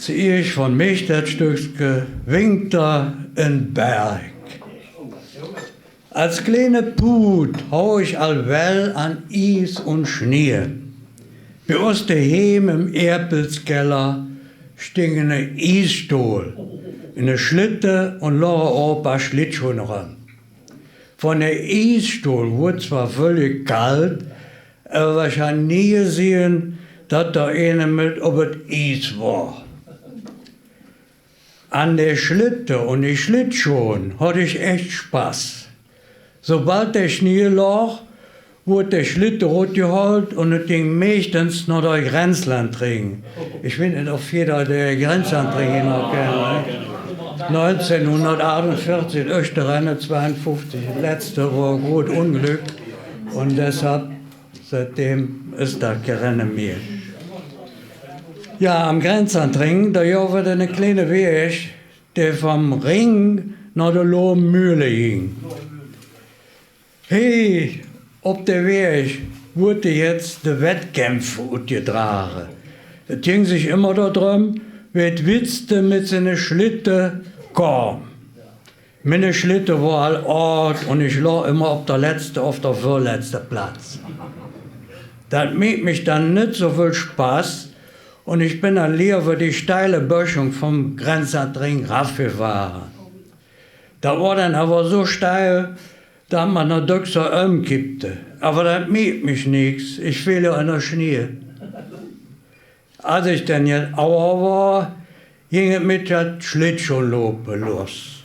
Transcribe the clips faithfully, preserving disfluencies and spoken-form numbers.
Zeieesch von mich dat Stöckske Winter in Berg. Als kleene Puut hau ich al well an Ies un Schnie. Bi us deheem im Eapelskeller sting ene Iesstohl, ene Schlitte un loge e paar Schlittschohn röm. Von de Iesstohl wurd zwar völlig kalt, ävver ich han nie gesehn, dat do ene mit op et Ies wor. An de Schlitte un de Schlittschohn haud ich echt Spaß. Sobald de Schnie log, wurd de Schlitte rutgehollt un et ging meeschtens noh der Grenzlandring. Ich weit nit, of jeder der Grenzlandring noch kennt, ne? Neunzehnhundertachtundvierzig, Österreich zweiundfünfzig, letzte wor groot Unglück. Un deshalb, seitdem is dat kee Renne mih. Ja, am Grenzlandring, do gov et ene kleene Weg, der vom Ring noh de Lohmühle ging. Hee, op de Weg wurd jetzt de Wettkämpfe utgedrage. Et ging sich immer dodröm, wä et wittste mit sene Schlitte kom. Minne Schlitte wor al oolt un ich log immer op der letzte of der vörletzte Platz. Dat meek mich dann nit so völl Spaß un ich ben dann leever die steile Böschung vom Grenzlandring raffgefahre. Dat wor dann ävver so steil, dat mer noch döcks ömkippte. Ävver dat meek mich nix, ich feel jo in der Schnie. Als ich dann jet auer wor, ging et mit dat Schlittschohnlope los.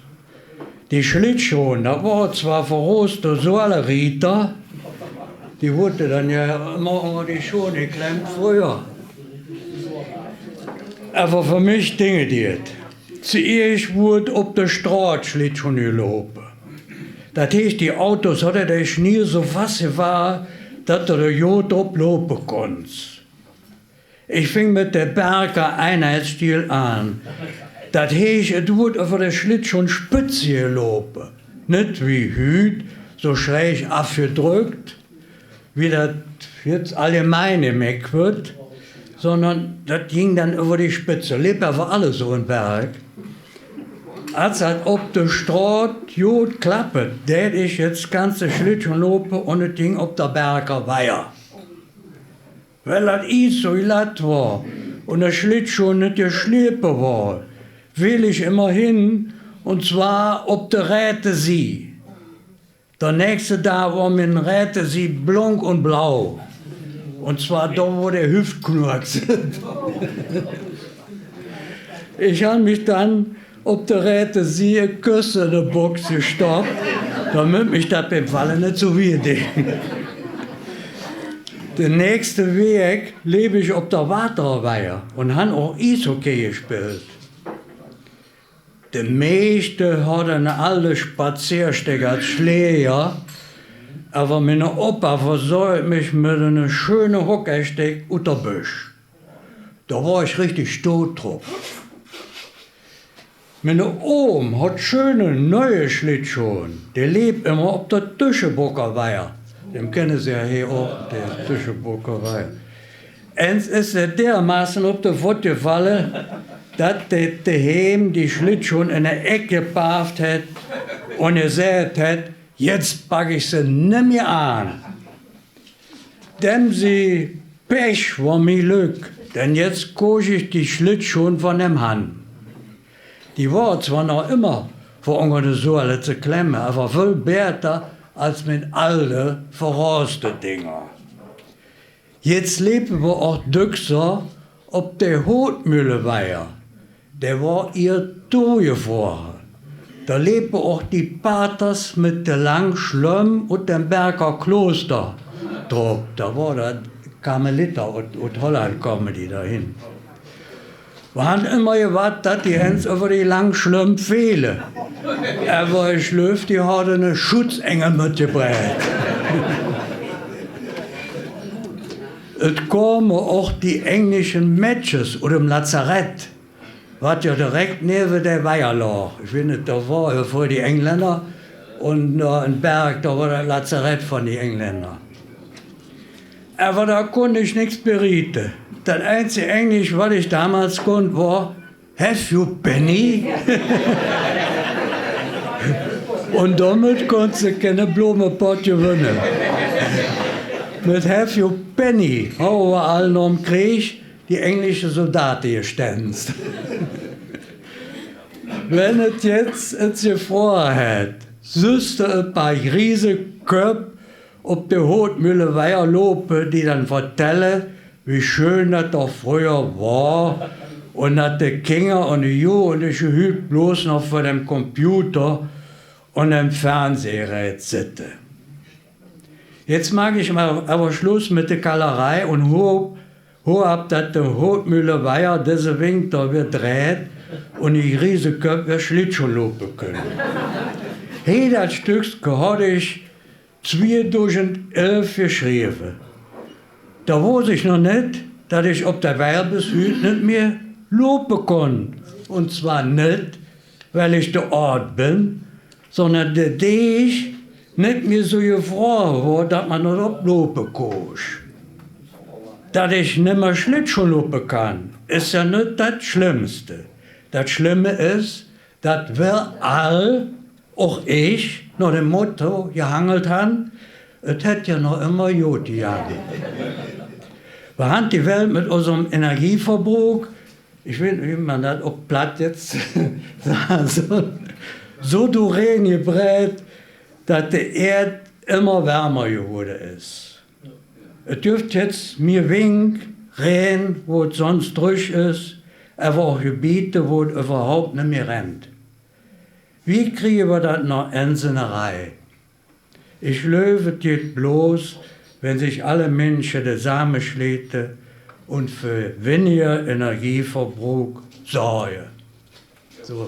Die Schlittschohn, dat wore zwar verrooste Sohlerieter, die wurde dann jo immer unger die Schohn geklemmt fröher. Ävver för mich dinge die et. Zeieesch wurd op der Stroot Schlittschohn gelope. Dat heeß, die Autos hodde de Schnie so fassgefahr, dat de der god drop lope konns. Ich fing mit de Berger Einheitsstiel aan. Dat heeß, et wurd üvver de Schlittschohnspitze gelope. Nit wie hüüt, so schräg avgedröck, wie dat jetzt allgemein gemaht wurd, sondern dat ging dann üvver die Spitze, leep ävver alles so en Berg. Als dat op der Stroot god klappet, dät ich jetzt ganze Schlittschohn lope un et ging op der Berger Weier. Weil dat Ies so glatt wor un der Schlittschohn nit geschlepe wor, feel ich immer hin, un zwar op de rähte Sied. Der nächste Dag wor mien rähte Sied blonk un blau. Un zwar do, wo de Hüft knurkst. Ich han mich dann op de rähte Sied e Kösse en de Box gestopp, damit mich dat beim Falle nit so wih dät. De nächste Wäak leep ich op der Waterweier un han och Ieshockey gespillt. De meeschte hodde en alde Spazeersteck als Schläger, ävver minne Opa versorg mich mit ene schöne Hockeysteck ut der Bösch. Do wor ich richtig stolt drop. Minne Oom hott schöne neue Schlittschohn, de leep immer op der Tüschebocker Weier. Dem kenne se jo hee och, de Tüschebocker Weier. Ens is se dermaßen op de Fott gefalle, dat de deheem die Schlittschohn en de Eck gepaavt hät un gesäht hät: „Jetzt pack ich se nimmi aan.“ Dem sie Pech wor mie Glöck, denn jetzt koosch ich die Schlittschohn von dem han. Die wore zwar noch immer för unger de Sohle ze klemme, ävver völl bäter als mien alde, verrooste Dinger. Jetzt lepe mer och döcks op de Hotmühleweier. Dä wor ier togefrore. Do lepe och die Paters mit de lang Schlömm ut dem Berger Kloster drop. Do wore dat Karmeliter, ut, ut Holland kome die dohin. Mer han immer gewatt, dat die ens üvver die lang Schlömm feele. Ävver ich gläuv, die hadde ne Schutzengel mitgebräht. Et kome och die englischen Mädches ut dem Lazarett, wat jo direk neve de Weier log. Ich weit nit, do wore jo fröher die Englänner un, äh, en Berg, do wor dat Lazarett von die Englänner. Ävver do kunn ich nix beriete. Dat einzig Englisch, wat ich domols kunn, wor: "Have you penny?" Un domet kónns se kenne Blomepott gewinne. Mit "Have you penny" hauwe v'r al no'm Kreeg die englische Soldate gestenst. Wenn et jetz et Gefroor hät, sühs de e paar griese Köpp op de Hootmühleweier lope, die dann vertelle, wie schön dat doch fröher wor un dat de Kinger un de Jugendliche hüüt bloß noch vör dem Computer un dem Fernsehgerät sitte. Jetz maak ich mer ävver Schluss mit de Kallerei un hoop, hoop, dat de Hootmühleweier dise Winter weer dreit un die griese Köpp weer Schlittschoh lope künne. Hee, dat Stückske haud ich zweedusend elf geschreve. Do woss ich noch nit, dat ich op der Weier bes hüüt nit mie lope kunn. Un zwar nit, weil ich to aad ben, sondern de Deeg nit mie su gefroor wor, dat mer noch op lope kós. Dat ich nimmer Schlittschoh lope kann, is jo nit dat Schlimmste. Dat Schlimme is, dat v'r all, och ich, noh dem Motto gehangelt han: „Et hät jo noch immer god gegange.“ V'r han die Welt mit unsem Energieverbruch, ich weet nit, wie mer dat op Platt jetz sage sull, su dureen gebräät, dat de Ääd immer wärmer gewoode is. Et giff jetz mie Wink, Rän, wo et sons drüg is, ävver och Gebiete, wo et üvverhaup nit mie ränt. Wie kriege v'r dat noch ens en de Reih? Ich gläuv, et geiht bloß, wenn sich alle Minsche zesammeschlete un för winniger Energieverbruch sorge. Su.